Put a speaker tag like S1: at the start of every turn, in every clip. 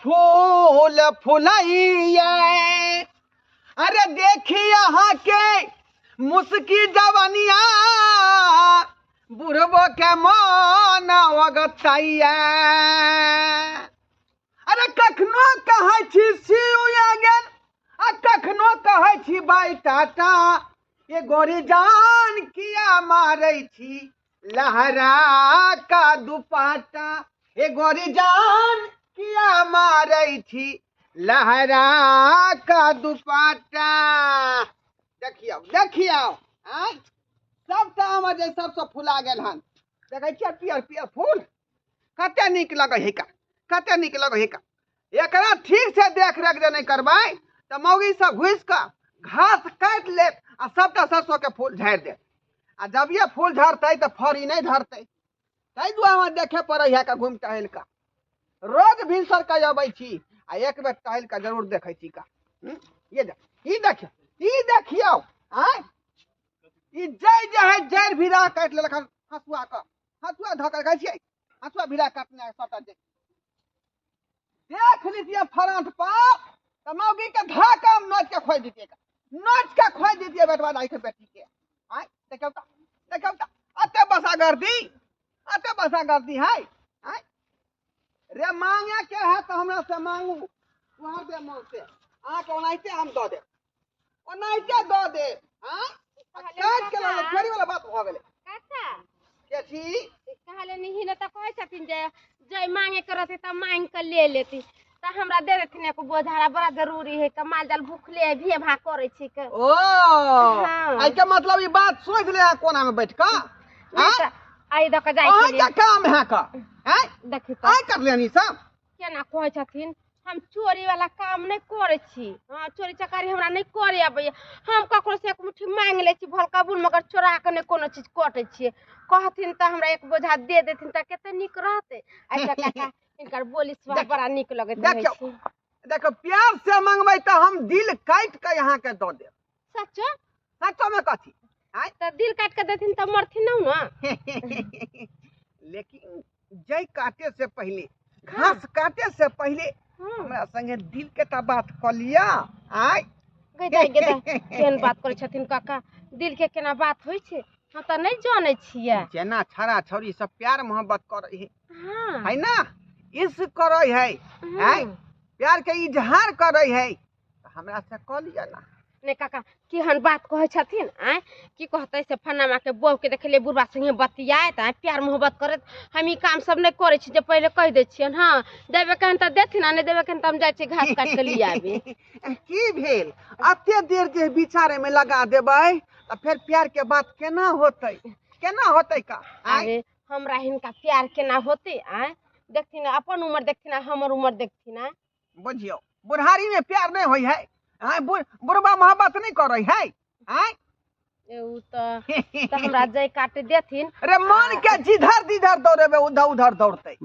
S1: फूल फुलैया। अरे देखी अहाँ के मुस्की जवनिया, बुढ़बो के मन अगतैया। अरे कखनो कहै छी सी यू अगेन, आ कखनो कहै छी बाय टाटा। ये गोरी जान किया मारै छी लहरा का दुपट्टा, ये गोरी जान किया मारै छी लहरा का दुपट्टा। देखियौ देखियौ, आँय सबटा हमर जे सबसँ फुला गेल हन। देखै छियै पियर पियर फूल कते नीक लगै है का, कते नीक लगै है का। एकरा ठीक से देख रेख जे नहि करबै तऽ मौगी सब घुसि कऽ घास काटि लेत आ सबटा सरसों के फूल झाड़ि देत। आ जब ये फूल झड़तै तऽ फड़ी नहि धरतै। ताहि दुआरे हमरा देखे पड़ै है का घुमि टहलि कऽ। रोज भिनसर कऽ अबै छी आ एक बेर टहलि कऽ जरूर देखै छी का। ये देख, ई देखियौ, ई देखियौ, आँय ई जै जे है जड़ि भिड़ा काटि लेलक हन हँसुआ कऽ, हँसुआ धऽ कऽ कहै छियै हँसुआ भिड़ा काटने है सबटा देख। देख लीजिए फ्रंट पर तऽ मौगी के धऽ कऽ हम नोच के खोइ दितियै, नोच के खोइ दितियै बेटवा दाई के बेटी के। आँय देखियौ तऽ, देखियौ तऽ अते बसा गर्दी, अते बसा गर्दी है। आँय रे मांगे के है तऽ हमरा से मांगू, वहाँ दे मन से अहाँके ओनाहिते हम दऽ देब, ओनाहिते दऽ देब। आँय काटि के लऽ चोरी वाला बात भऽ गेलै।
S2: काका
S1: के छी
S2: कहले नहीं ने तऽ कहै छथिन जे जै मांगे के रहतै तऽ मांगि कऽ ले लेती, तऽ हमरा दे देथिन एको बोझारा, बड़ा जरूरी है के माल जाल भूखले है, भे भा करै छी के।
S1: ओ
S2: हाँ।
S1: एहि के मतलब ई बात सोचि ले कोना में बैठ कऽ।
S2: नहि तऽ एहि दऽ कऽ जाइ
S1: अहाँ
S2: छलियै।
S1: के काम है का? आँय?
S2: देखी तऽ।
S1: आँय कर लेनी सब?
S2: केना कहै छथिन हम चोरी वाला काम नहि करै छी। हाँ, चोरी चकारी हमरा नहि करे अबैया। हम ककरो से एक मुट्ठी मांगि लै छी भल कबूल, मगर चोरा कऽ नहि कोनो चीज कटै छियै। कहथिन तऽ हमरा एक बोझा दे देथिन तऽ कते नीक रहतै। अच्छा काका, हिनकर बोली स्वभाव बड़ा नीक लगैत रहै
S1: देखियौ।
S2: छै।
S1: देखो प्यार से मंगबै तऽ हम दिल काटि कऽ अहाँके दऽ देब।
S2: सचो?
S1: सचो में कथी? आँय?
S2: तऽ दिल काटि कऽ देथिन तऽ मरथिन नहि ने?
S1: लेकिन जै काटे से पहले, घास काटे से पहले हमरा संगे दिल के तऽ बात कऽ लिअ। आँय?
S2: गै दाइ, गै दाइ, केहन बात करै छथिन काका, दिल के केना बात होइ छै हम तऽ नहि जानै छियै।
S1: जेना छड़ा छौड़ी सब प्यार मोहब्बत करै है,
S2: हाँ।
S1: है ना, इश्क करै है, आँय? प्यार के इजहार करै है, तऽ हमरा से कऽ लिअ ना।
S2: नहि काका, केहन बात कहै छथिन। आँय की कहतै से फन्नामा के बहू के देखलियै बुढ़बा संगे बतियाइत, आँय प्यार मोहब्बत करैत। हम ई काम सब नहि करै छी जे पहिले कहि दै छियनि। हँ, देबे केहन तऽ देथिन, आ नहि देबे केहन तऽ हम जाइ छी घास काटि कऽ लिअ आबी।
S1: की भेल अते देर जे विचारे में लगा देबै तऽ फेर प्यार के बात केना होतै, केना होतै का? आँय?
S2: अरे हमरा हिनका प्यार केना होतै? आँय देखथिन अपन उमर देखथिन आ हमर उमर देखथिन। आँय
S1: बुझियौ बुढ़ारी में प्यार नहीं होय है। आँय बुढ़बा मोहब्बत नहीं करै है। आँय?
S2: उ तऽ हमरा जै काटे देथिन।
S1: अरे मन के जिधर जिधर दौड़ेबै उधर उधर दौड़तै,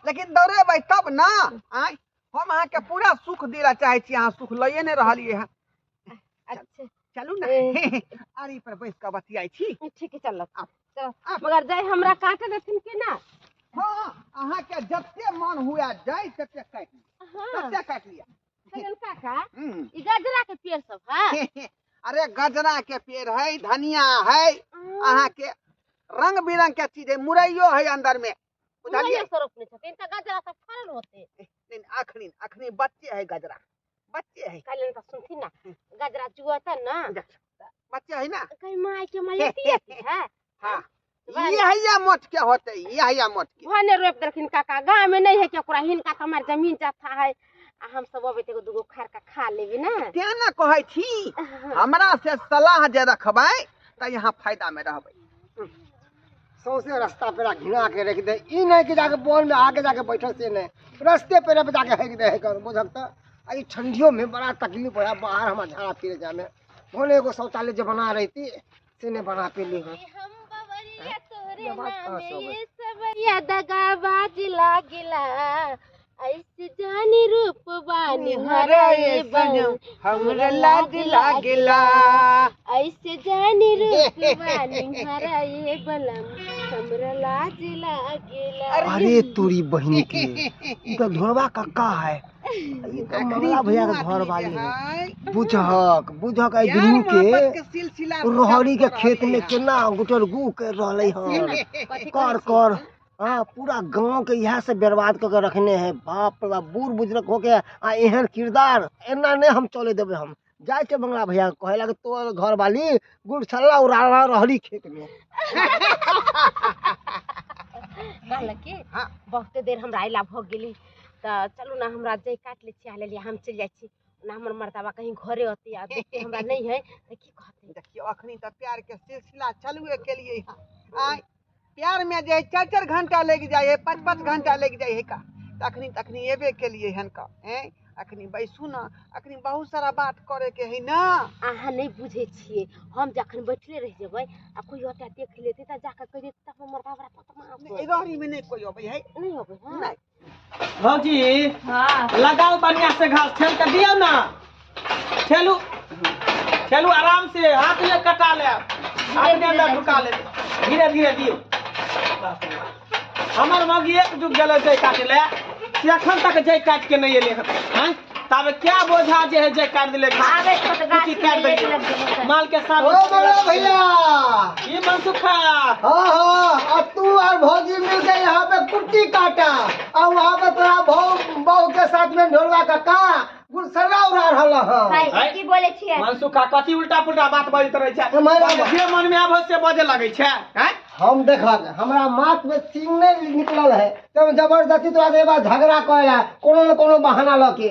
S1: लेकिन दौड़ेबै तब ना। आँय हम अहाँके पूरा सुख दिला चाहै छी, अहाँ सुख लइए नहि रहलियै हँ।
S2: अच्छा
S1: चलू ना, आरी पर बैस कऽ बतियाइ छी।
S2: ठीक है, चलऽ।
S1: आब,
S2: चलऽ।
S1: आब।
S2: मगर जै हमरा काटे देथिन कि ना?
S1: हाँ, अहाँके जते मन हुए जै तते काटि लिअ।
S2: हाँ।
S1: तते काटि लिअ।
S2: कहलियनि काका, ई गजरा के पेड़ सब है?
S1: अरे गजरा के पेड़ है, धनिया है, अहाँके रंग बिरंग के चीज है, मुरैयो है अंदर में। बुझलियै?
S2: मुरैयो सब रोपने छथिन तऽ गजरा सब फड़ल होतै।
S1: नहीं, अखनी, अखनी बच्चे है गजरा, बच्चे है।
S2: कहलियनि तऽ सुनथिन ना, गजरा जुअतन ना।
S1: बच्चे है ना?
S2: कहीं माय के माय एती एती है।
S1: हाँ।
S2: वाह।
S1: ये है या मोट के होते, ये है या मोट के।
S2: भने रोपि देलखिन काका, गाँव में नहीं है कि ओकरा, हिनका तऽ हमार जमीन जथा है, आ हम सब अबै तऽ एगो दूगो खार कऽ खा लेबै ना।
S1: तें ने कहै छी, हमरा से सलाह जे रखबै तऽ यहाँ फायदा में रहबै।
S3: सौंसे रास्ता पेरा घिना के रख दे, ई नहीं कि जाके बन में आगे जाके बैठल से नहीं, रास्ते पेरा पे जाके हेक दे, हेक बुझक तऽ। आ ई ठंडियों में बड़ा तकलीफ होया, बाहर हमार झाड़ा फिरे जाए में। भने एगो शौचालय जे बना रहती से नहीं बना पेली हूँ।
S2: हम बबरिया तोहरे
S3: ये बात कहाँ से
S2: नामे
S3: हो गई?
S2: ये सबरिया दगाबाज लागिला, ऐसे जानी रूप बानी हराए बन
S1: हमरा लाज लागेला,
S2: ऐसे जानी रूप बानी हराए बलम हमरा लाज लागेला।
S3: अरे तोरी बहिनी के, ई तो ढोलवा कक्का है। ई तऽ मंगला भैया के घर वाली है। बुझहक बुझहक एहि दुनू के
S1: सिलसिला
S3: रोहरी के खेत में केना गुटर गू कर रहलै हन। कर कर हाँ पूरा गांव के इएह से बर्बाद कऽ के रखने है। बाप रे बाप, बूढ़ बुजुर्ग होके आ एहन किरदार एना नहि हम चले देबै। हम जाइ छै मंगला भैया के कहे लगे तोर घर वाली गुड़छल्ला उड़ा रहली खेत में।
S2: कहलक कि
S1: हाँ।
S2: बहुते देर हमरा अयला भऽ गेलै तऽ चलू ने हमरा जै काटि लै छी आ लेलियै हम चलि जाइ छी ना हमर मर्दाबा कहीं घरे अतै आ देखते हमरा नहि है तऽ की कहतै।
S1: देखियौ अखनी तऽ प्यार के सिलसिला चलुए केलियै हँ। आय प्यार में जे 4-4 घंटा लागि जाइ है, 5-5 घंटा लागि जाइ है का। तखनी तखनी एबे केलियै हन का। हैं अखनी बैसू ना, अखनी बहुत सारा बात करे के है ना।
S2: अहाँ नहि बुझै छियै, हम जखन बैठले रहि जेबै आ कोई ओतऽ देख लेतै तऽ जाकऽ कहि देतै तऽ हमर मर्दा बड़ा बदमाश है।
S1: रहरी में नहीं कोई अबै है।
S2: नहि अबै हँ।
S1: नहीं।
S4: भौजी
S2: हाँ
S4: लगाओ बढ़िया से घास ठेल के दियौ ना। ठेलू ठेलू आराम से, हाथ में कटा ले, अपने अंदर ढुका ले, धीरे धीरे दियौ। हमर मौगी एक जुग गेलै जै काटे ले, से अखन तक जै काटि के नहि एलै हन। ताबे क्या बोझा जे है जै काटि देले घास।
S2: आबै छौ तऽ गाछी
S4: कुट्टी काटि
S2: मे लेट
S4: देलियै।
S2: लग जेबौ।
S4: माल के साथ
S3: ओ मंगला भैया।
S4: ई मनसुखा।
S3: हाँ हाँ, अब तू और भौजी मिल के यहाँ पे कुट्टी काटा और वहाँ पे तोरा बहू के साथ में ढोलवा काका गुलसरा उड़ा रहा है।
S4: है?
S2: की बोलै छियै?
S4: मनसुखा कथी उल्टा पुल्टा बात बजैत रहै छै।
S3: हमारा-
S4: जे मन में आबै से बजे लगै छै। हैं?
S3: हम देखल हमरा माथ में सींग नहीं निकलल है तो हम जबरदस्ती तोरा से एक बार झगड़ा करे कोनो न कोनो बहाना लऽ के।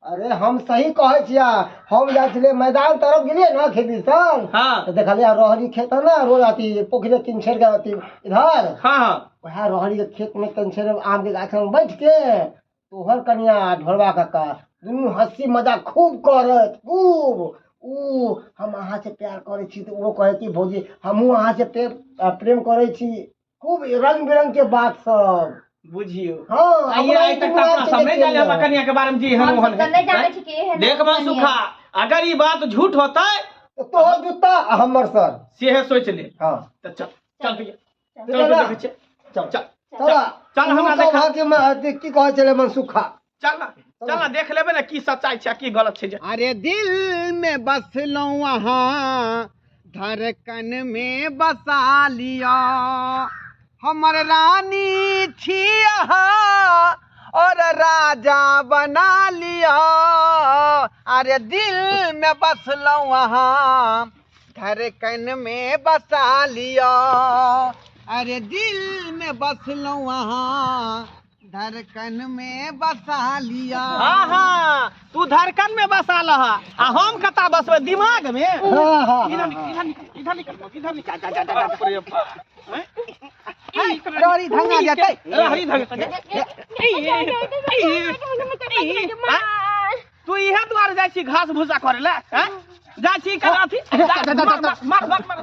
S3: अरे हम सही कहै छियै, हम जाइ छलियै मैदान तरफ गेलियै ना खेती सन।
S4: हाँ।
S3: तऽ देखलियै रहरी खेत है ना, रोड अथी पोखरि किनछेर के अथी इधर।
S4: हाँ हाँ।
S3: वएह रहरी के खेत में किनछेर आम के गाछ में बैठ के तोहर कनिया ढोलवा काका दुनू हंसी मजाक खूब करत खूब। ऊ हम अहाँ से प्यार करै छी तऽ ओ कहै कि भौजी हमहूँ अहाँ से प्रेम करै छी। खूब रंग बिरंग के बात सब
S4: बुझियो।
S3: हाँ,
S4: आइए
S3: हमरा
S4: आइ तक
S3: ई
S4: तऽ अपना सब नहि
S3: दुनू
S4: जाने हमरा कनिया के बारे में जी हन
S2: हम
S4: ओहन
S2: सब तऽ नहि जानै छी कि एहन
S4: देख मनसुखा, अगर ई बात झूठ होतै
S3: तऽ तोहर जूता आ हमर सर।
S4: सेहे सोचि ले।
S3: हाँ।
S4: तऽ चल चल भैया,
S3: चल
S4: चल
S3: ना।
S4: देखै छियै। चल चल
S3: चल
S4: चल हमरा देखा।
S3: के अथी की कहै छलै मनसुखा।
S4: चल ना, चल ना देख लेबै ने की सच्चाई छै आ की गलत छै। जे
S1: अरे दिल में बसलौं अहाँ, धड़कन में बसा लिया, हमर रानी छी अहाँ और राजा बना लिया। अरे दिल में बसलौं अहाँ, धड़कन में बसा लिया। अरे दिल में बसलौं अहाँ, धड़कन में बसा लिया।
S4: हाँ हाँ, तू धड़कन में बसा लह आ हम कता बसबै दिमाग में।
S3: हाँ हाँ।
S4: इधर निकल, इधर निकल, इधर निकल, इधर निकल। जा, जा, जा, जा, जा, हैं?
S1: रहरी धंगा जेतै।
S4: रहरी धंगा जेतै। तू इहे दुआरे जाइ छी घास भूसा करे ले, हैं? जाइ छी कर अथी। मार मार मार मार।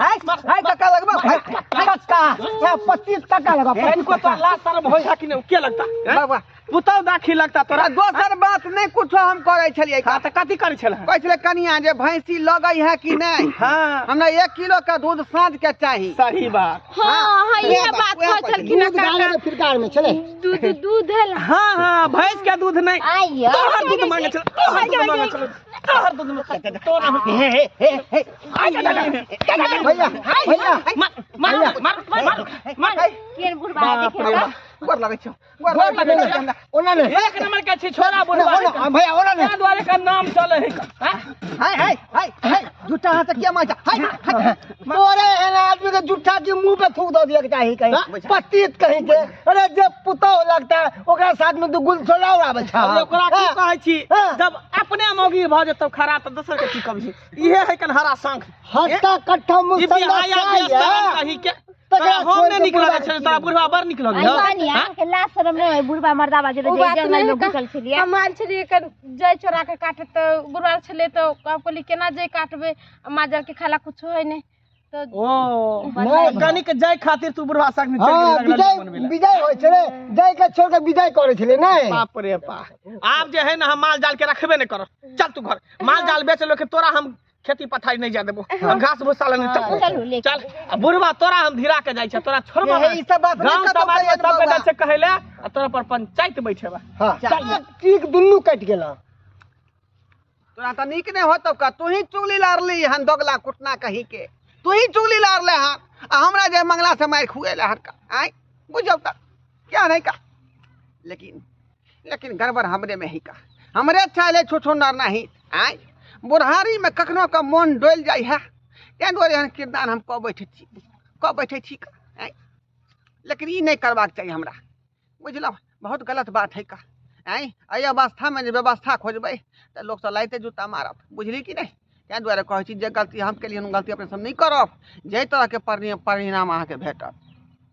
S3: हाय काका लगबा, हाय काका, या 25 काका लगबा।
S4: इनको तो लाज शरम होइ है कि नहीं, के लगता? हैं?
S1: वाह।
S4: पुतौ दाखी लगता तोरा।
S1: दोसर बात नहीं कुछो हम करै छलियै।
S4: हाँ तऽ कथी करै छलै?
S1: कहै छलै कनिया जे भैंसी लगै है कि नहीं।
S4: हाँ।
S1: हमरा 1 किलो के दूध साँझ के चाही।
S4: सही बात।
S2: हाँ हाँ, इएह बात
S1: उएह
S2: कहै छलखिन
S3: दूध गाड़ में फिर गाड़ में चले।
S2: दूध दूध है।
S4: हाँ हाँ, भैंस के दूध नहीं,
S2: आइयो।
S4: तोहर दूध मांगे छलै, तोहर दूध मांगे छलै, तोहर दूध मांगे छलै, तोरा।
S3: हे हे हे हे भैया भैया
S4: मार मार मार मार मार।
S2: केहन बुढ़बा है
S4: बाप रे
S2: देखियौ
S4: बाप।
S2: तऽ।
S1: गोर लगै छौ, गोर लगै छौ हमरा।
S3: ओना नहीं।
S4: एक नंबर के छी छोरा बुढ़बा।
S3: ओना भैया ओना नहीं।
S4: ताहि दुआरे के नाम चलै है। हाँ?
S1: हाय हाय हाय हाय, झूठा हाथ से किया मारता? हाय हाय।
S3: तोरे एहन आदमी के जुट्ठा के मुंह पे थूक दऽ दियके चाही कहीं पतित कहीं के। अरे जे पुतौह लगता है ओकरा साथ में दू गुलछोला उड़ाबै छै।
S4: अरे ओकरा की कहै छी,
S3: हाँ।
S4: जब अपने मौगी भऽ जेतौ खरा तऽ दोसर के की कहबही। इहे है कन्हरा शंख।
S3: हट्टा कट्ठा
S4: ई
S3: मुसंदा
S4: बिहाया
S3: साया।
S4: बेशरम कही के।
S3: तकरा
S4: तोरा हम
S3: छोड़ि
S4: नहि
S3: के
S4: नीक लगै
S3: बुढ़बा
S4: छलै, तोरा बुढ़बा बड़ नीक लगै हौ।
S2: आई अहाँके लाज शरम नहि होय बुढ़बा मर्दाबा जे
S5: ओ बात
S2: जंगल
S5: नहि
S2: में
S5: का-
S2: घुसल छलियै।
S5: हम आयल छलियै कन जै चोरा के काटे तऽ बुढ़बा छलै तऽ हम कहलियै केना जै काटबै, माजर के खाला कुछो है नहि तऽ
S4: ओ
S3: नहि।
S4: कनिक जाय खातिर तू बुढ़वा संग में चलि
S3: हाँ,
S4: गेली
S3: विजय
S4: बनबै लए।
S3: विजय होइ छलै, जय के छोड़ के विजय करै छलै नहि।
S4: बाप रे बाप, आब जे है ना हम माल जाल के रखबे नहि करब। चल तू घर, माल जाल बेच लो के तोरा हम खेती पथारी नहीं जा देबो, आ घास भूसा लने चल।
S2: चलू ले।
S4: चल आ बुढ़वा तोरा हम धीरा के जाइ छै, तोरा छोड़बो
S1: हे,
S4: नहीं।
S1: ई सब बात नहीं
S4: गांव
S1: कतौ
S4: समाज में
S1: कहियन
S4: सब
S1: बौआ।
S4: जाइ छै कहै ले, आ तोरा पर पंचायत बैठेबा।
S3: हाँ
S4: चल।
S3: ठीक, दुनू कटि गेल।
S1: तोरा तऽ नीक नहि होतौ का, तू ही चुगली लारली हन दोगला कुटना कहीं के, तू ही चुगली लारले हन आ हमरा जे मंगला से मारि खुएले हन का। आय बुझौ तऽ क्या नहीं का, लेकिन लेकिन गड़बड़ हमरे में ही का, हमरे चाहे छोछो नर नहीं। आय बुढ़ारी में कखनो का मोन डोलि जाइ है, ताहि दुआरे एहन किरदार हम कऽ बैठै छी, कऽ बैठै छी का। आँय लेकिन ई नहि करबाक चाही हमरा, बुझलहुँ? बहुत गलत बात है का। आँय एहि अवस्थामे जे व्यवस्था खोजबै तऽ लोक तऽ लाइते जूता मारत, बुझली कि नहि? ताहि दुआरे कहै छी जे गलती हम केलियै हन, ओ गलती अपने सब नहि करब, जाहि तरहके परिणाम अहाँके भेटत।